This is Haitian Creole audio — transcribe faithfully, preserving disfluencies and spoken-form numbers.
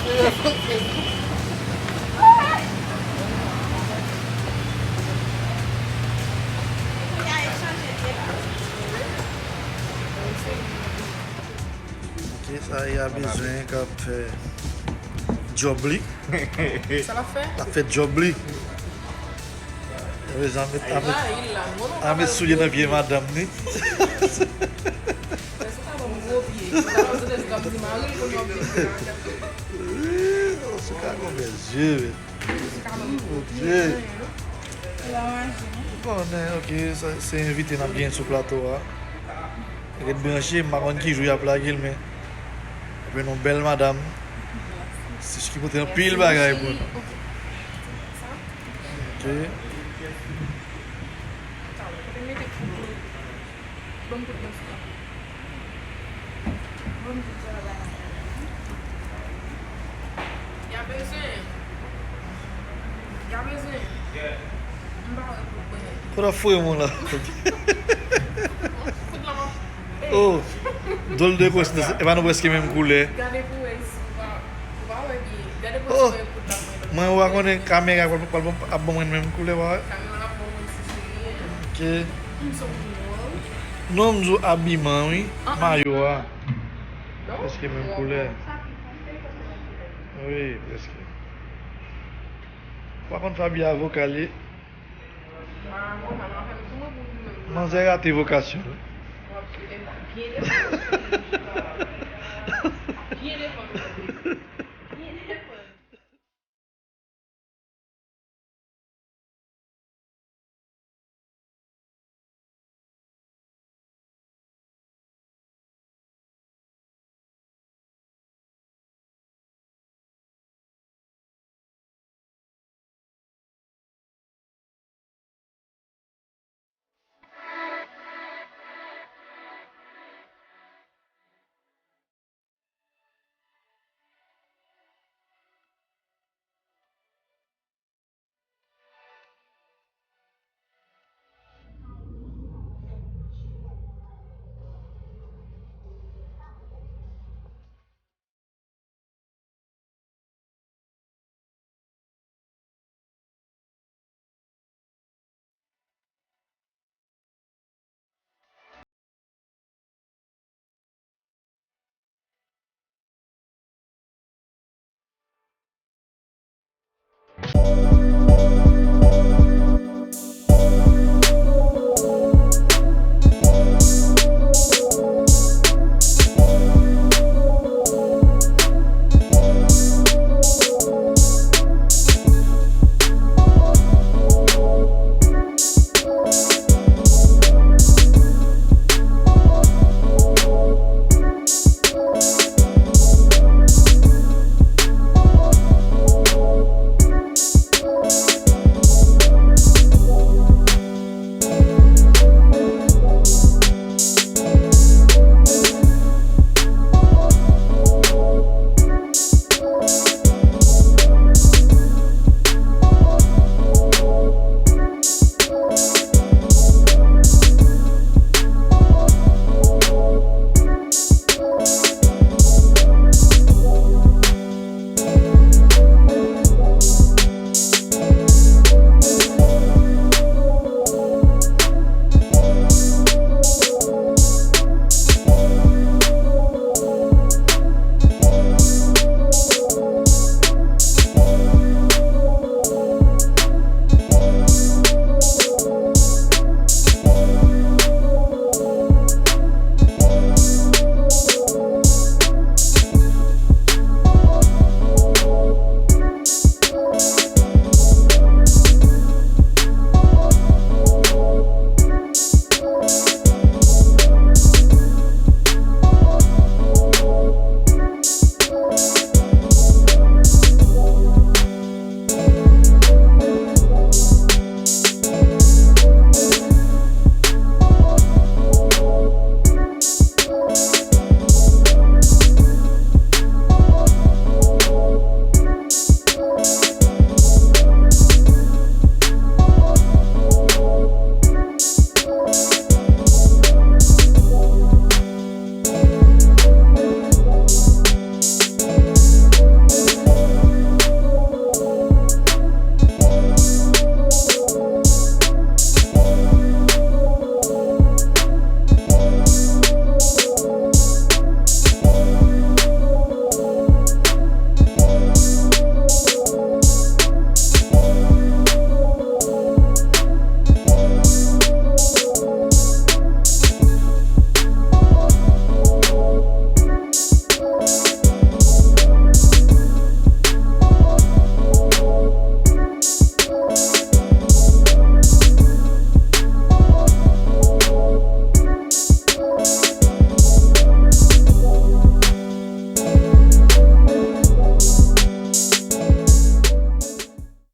Ok, sa y a bezwen k ap fè djòb li. Sa l ap fè? L ap fè djòb li. Mezanmi, a met, a met soulye nan pye madanm ni. Sou ka konbyen zye, men. Bondye. Ou konnen, ok, sa, se envite n ap genyen sou plato a. Ret branche, m pa konn ki jou y ap lage l, men. Epi yon bèl madanm. Se ki pote anpil bagay pou nou. Ok. Kote w ap foure mwen la? Oh, drôle de coïncidence. E pa nou prèske menm koulè. Oh, mwen ou pa konnen kamera pral, pral ap ban mwen menm koulè, pa wè? Ok. Non, m di w abiman, wi. Mayo a. Prèske menm koulè. Wi, prèske. Pa konn Faby avoka l ye. Manzè rate vokasyon l.